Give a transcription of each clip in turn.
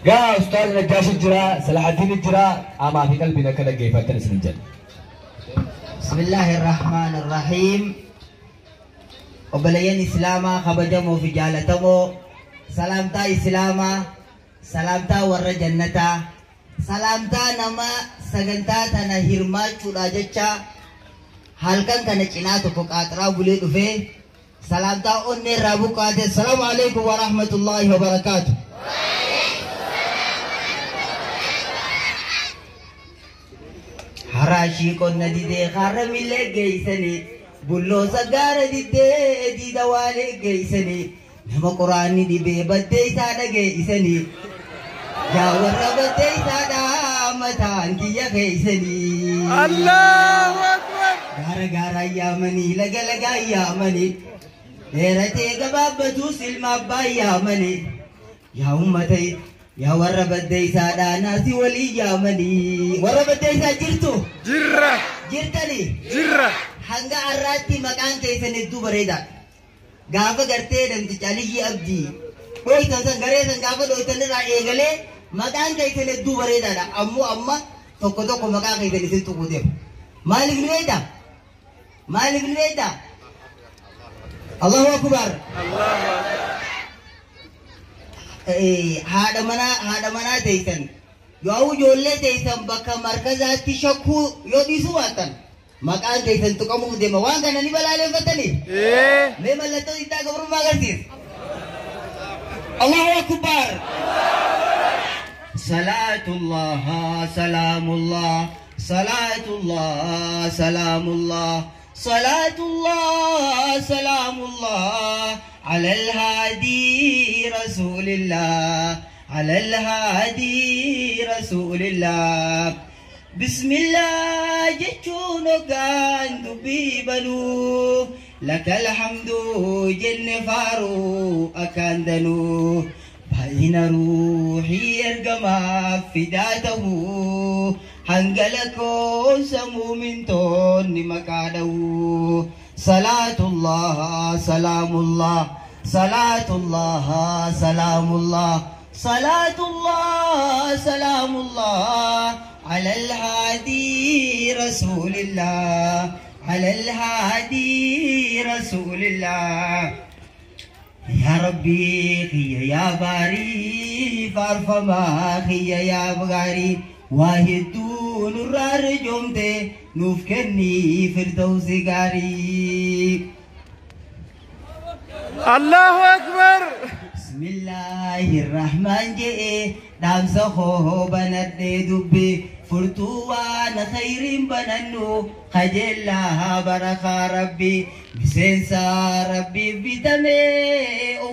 Gaa Ustaaz Najjaashi jira, Salahaddiin jira, qaamaa fi qalbiin akka dhaggeeffattan isin jedha. Bismillaahi Rahmaani Rahiim. Obboleeyyan Islaamaa kabajamoo fi jaalatamoo, salaamtaa Islaamaa, salaamtaa warra jannataa, salaamtaa nama sagantaa tana hirmaachuudha jecha halkan kana cinaa tokko qaaxiraa bulee dhufee salaamtaa onnee irraa buqqaate. Assalaamu alaikum wa rahmatullaahi wa barakaatu. Haraashii qonna didee harra millee geeysanii, bulloosa gaara diddee diida waalee geeysanii, nama quraanni dhibee baddee isaa dhageeysanii, yaa warra baddee isaadhaa mataan kiyya keeysanii. Allahu Akbar. Gaara gaaraan yaamanii, laga lagaan yaamanii, dheeratee gabaabbatus ilma abbaan yaamanii, yaa ummata, yaa warra baddee isaadhaa naasii walii yaamanii. Warra baddee isaa jirtu? Jirra. Jirtanii? Jirra. Hanga har'aatti maqaan keessan hedduu bareedaadha. Gaafa gartee namticha Aliyyii Abdii dhooytan san garee san gaafa dhooytan irraa eegalee maqaan keessan hedduu bareedaadha. Ammoo amma tokko tokko maqaa keessan isin tuquu deema. Maaliif ni beektaa? Maaliif ni beektaa? Allahu Akbar. Allahu Akbar. Haadha manaa teessan yoo ijoollee teessan bakka markazaatti shakkuu yoo dhiisuu baattan maqaan keessan tuqamuuf deema. Waan kana ni balaaleffatanii? Ee. Mee mallattoo diddaa gabrummaa agarsiisa. Allahu Akbar. Salaatullah salaamullah salaatullah salaamullah salaatullah salaamullah على الهادي رسول الله، على الهادي رسول الله. بسم الله جتشون كان دبي بنو، لك الحمد جن فارو أكان دنو، بين روحي إرقما فداته، هنقلكو سمو من تون مكانه. صلاة الله سلام الله صلاة الله سلام الله صلاة الله سلام الله على الهادي رسول الله، على الهادي رسول الله. يا ربي خي يا باري فارفما خي يا بغاري، واحد دون الرار جمته نوفكني فردوس غاري. Allahu Akbar. بسم الله الرحمن جئ دام سخو بند دبي فرتوان خير بننو خجلها بركة ربي بسنسا ربي بتمي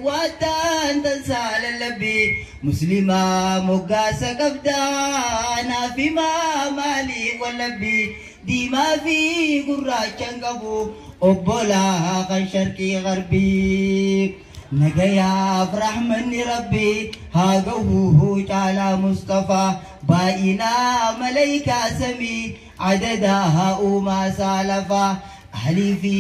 واتان تنسال اللبي مسلمة مقاسة قبدانا في ما مالي واللبي ديما في قراء قبو أبولا خن شرقي غربي نجيا فرح مني ربي هاجوه تعالى مصطفى باينا ملائكة سمي عددها وما سالفا أهلي في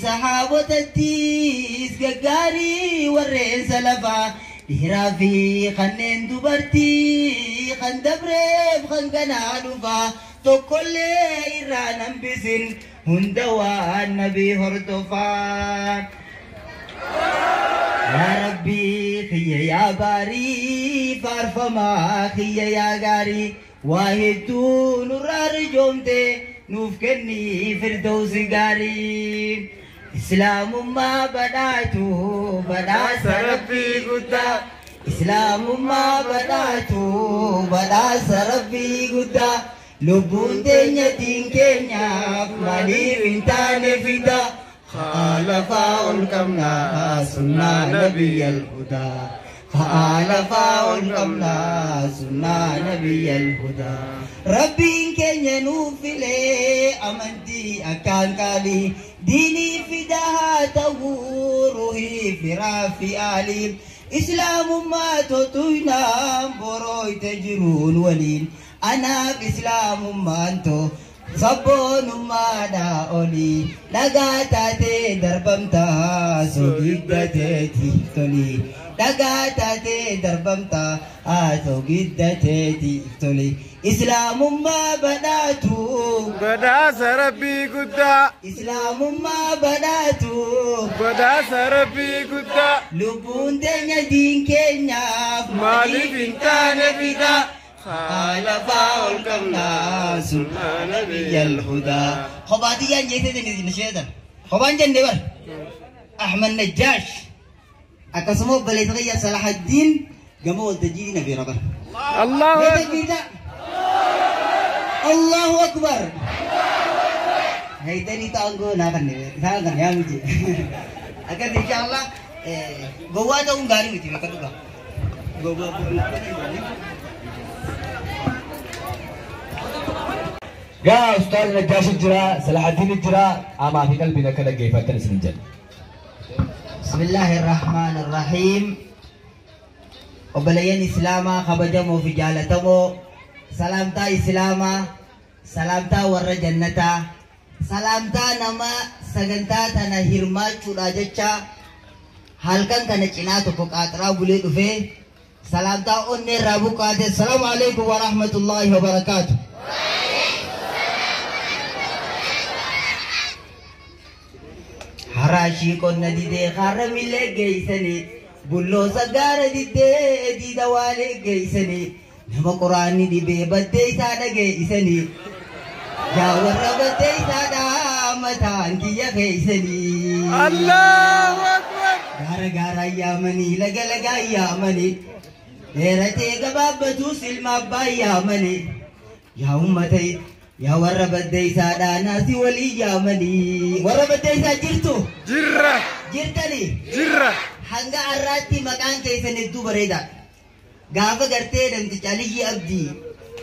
سحابة التيس قاري والرئيس لفا دهرا في خنين دبرتي خن دبريف خن قنادفا تقول إيران بسن هندوا النبي هرتفا. يا ربي خي يا باري فارفما خي يا غاري واحد نور جومته نوفكني فردوس غاري. إسلام ما بداتو بدا سربي غدا، إسلام ما بداتو بدا سربي غدا، لبون دنيا دين كينيا مالي وینتان فدا، خالفا الكمنا سنة نبي الهدى، خالفا الكمنا سنة نبي الهدى. ربي كينيا نوفلي أمنتي أكان كالي ديني فداها تغوره فرافي آلي، إسلام ما تطوينا بروي تجرون ولين، أنا بإسلام ما أنتو صبون ما داولي، لقاتاتي دربمتا سجدتي تولي، Dhagaa taatee darbamta haasoo giddateetiif tole. Islaamummaa badhaatu. Badhaasa Rabbii guddaa. Islaamummaa badhaatu. Badhaasa Rabbii guddaa. Lubbuun teenya diin keenyaaf. Maaliif hin taane fidaa? Haala faa ol qabnaa sunnaa nabiyyal hudaa. Kophaatiyyaan jeetee nisheetan. Kophaan jenne bar. Ahmad Najjaash. Akkasuma obboleessa kiyya Salahaddiin gama waltajjii na beera bar. Allahu Akbar. Allahu Akbar. Haydanii ta'an naa kan isaan kan yaa miti. Akkas inshallah gowwaa ta'uun gaarii miti bakka dhugaa. Gowwaa. Gaa Ustaaz Najjaash jira, Salahaddiin jira, qaamaa fi qalbiin akka dhaggeeffattan isin jedha. Bismillaahi Rahmaani Rahiim. Obboleeyyan Islaamaa kabajamoo fi jaalatamoo, salaamtaa Islaamaa, salaamtaa warra jannataa, salaamtaa nama sagantaa tana hirmaachuudha jecha halkan kana cinaa tokko qaaxiraa bulee dhufee salaamtaa onnee irraa buqqaate. Assalaamu alaikum wa rahmatullaahi wa barakaatu. Haraashii qonna didee karra millee geessanii, bulloosa gaara diddee diida waalee geessanii, nama quraanni dhibee baddee isaa dhageessanii, yaa warra baddee isaadhaa mataan kiyya geessanii. Allahu Akbar. Gaara gaaraan yaamanii, laga lagaan yaamanii, dheeratee gabaabbatus ilma abbaa yaamanii, yaa uummata, yaa warra baddee isaadhaa naasii walii yaamanii. Warra baddee isaa jirtu? Jirra. Jirtanii? Jirra. Hanga har'aatti maqaan keessan hedduu bareeda. Gaafa gartee namticha Aliyyii Abdii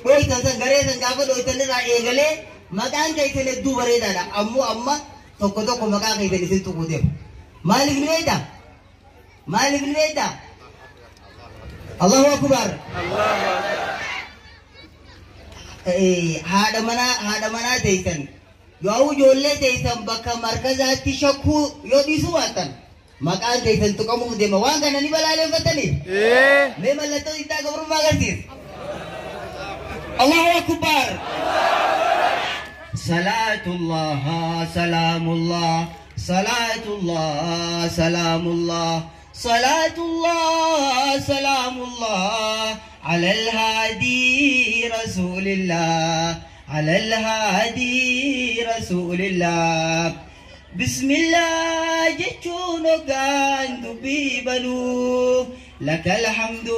dhoytan san garee san gaafa dhoytan irraa eegalee maqaan keessan hedduu bareedaadha. Ammoo amma tokko tokko maqaa keessan isin tuquu deema. Maaliif ni beektaa? Maaliif ni beektaa? Allahu Akbar. Allahu Akbar. Haadha manaa teessan yoo ijoollee teessan bakka markazaatti shakkuu yoo dhiisuu baattan maqaan teessan tuqamuuf deema. Waan kana ni balaaleffatanii? Mee mallattoo diddaa gabrummaa agarsiisa. Allahu Akbar. Salaatullah salaamullah salaatullah salaamullah salaatullah salaamullah على الهادي رسول الله، على الهادي رسول الله. بسم الله جتشون كان دبيبلو، لك الحمد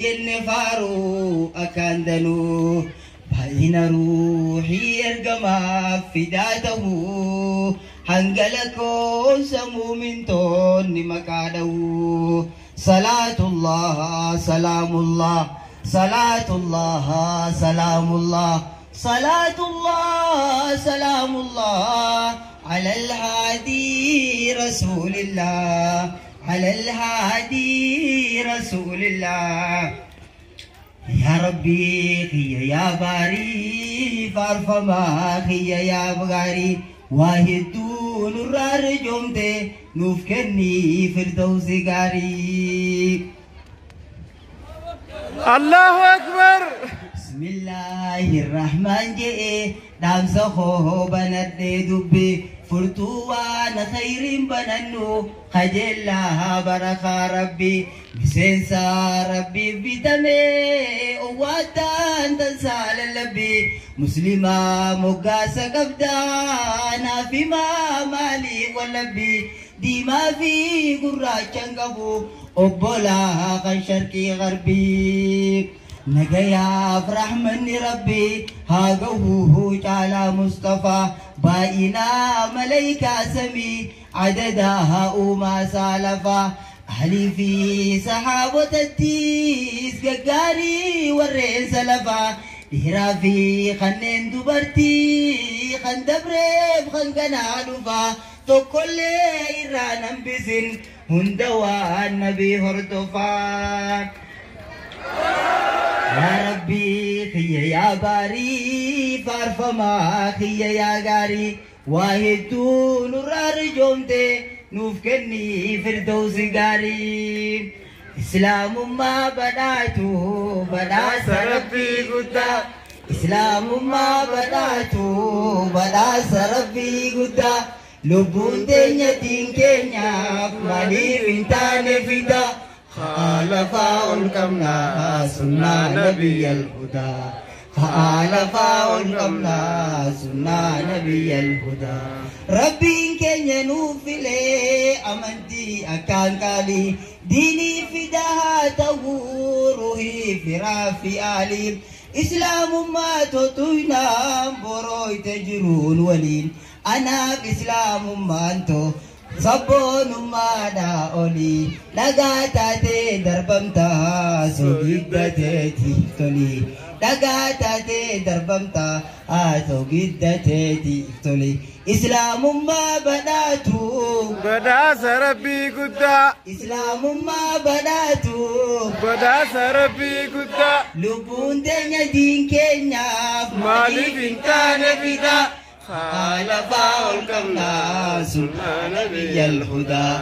جن فارو أكان دلو، بين روحي إرقما فداته، هنقلكو سمو من تون مكانه. صلاة الله سلام الله صلاة الله سلام الله صلاة الله سلام الله على الهادي رسول الله، على الهادي رسول الله. يا ربي خي يا باري فارفما خي يا بغاري واحد نور جمته نوفكني فردوس غاري. الله أكبر. بسم الله الرحمن جئ دام سخو بند دبي فرتوان خير بننو خجلها بركة ربي بسنسا ربي بتمي واتان تنسال اللبي مسلمة مقاسة قبدانا فيما مالي واللبي ديما في قراء قبو أبولا خن شرقي غربي نجيا برحمن ربي هاجوه تعالى مصطفى باينا ملائكة سمي عددها وما سالفا أهلي في سحابة التيس قاري والرئيس سلفا ديرا في خنين دبرتي خن دبريب خن قنادفا تقول إيران بسن هندوان نبي هردفا. يا ربي خي يا باري فارفما خي يا غاري واحد نور جمته نوفكني فردوس غاري. Islaamummaa badhaatu badhaasa Rabbii guddaa. Islaamummaa badhaatu badhaasa Rabbii guddaa. Lubbuun teenya diin keenyaaf maaliif hin taane fida. Lafaa ol qabnaa sunnaa nabiyyal hudaa. Lafaa ol qabnaa sunnaa nabiyyal hudaa. Rabbiin keenya nuuf filee amantii akkaan qaalii. Diinii fidaa haa ta'uu ruhii firaa fi aalii. Islaamummaa totuynaan borooyte jiruun waliin. Anaaf islaamummaan too sabboonummaadha olii. Dhagaa taatee darbamtaa sogiddateetiif toli. Dhagaa taatee darbamtaa sogiddateetiif toli. Islaamummaa badhaatu. Badhaasa Rabbii guddaa. Islaamummaa badhaatu. Badhaasa Rabbii guddaa. Lubbuun teenya diin keenyaaf maaliif hin taane fidaa. Lafaa ol qabnaa sunnaa nabiyyal hudaa.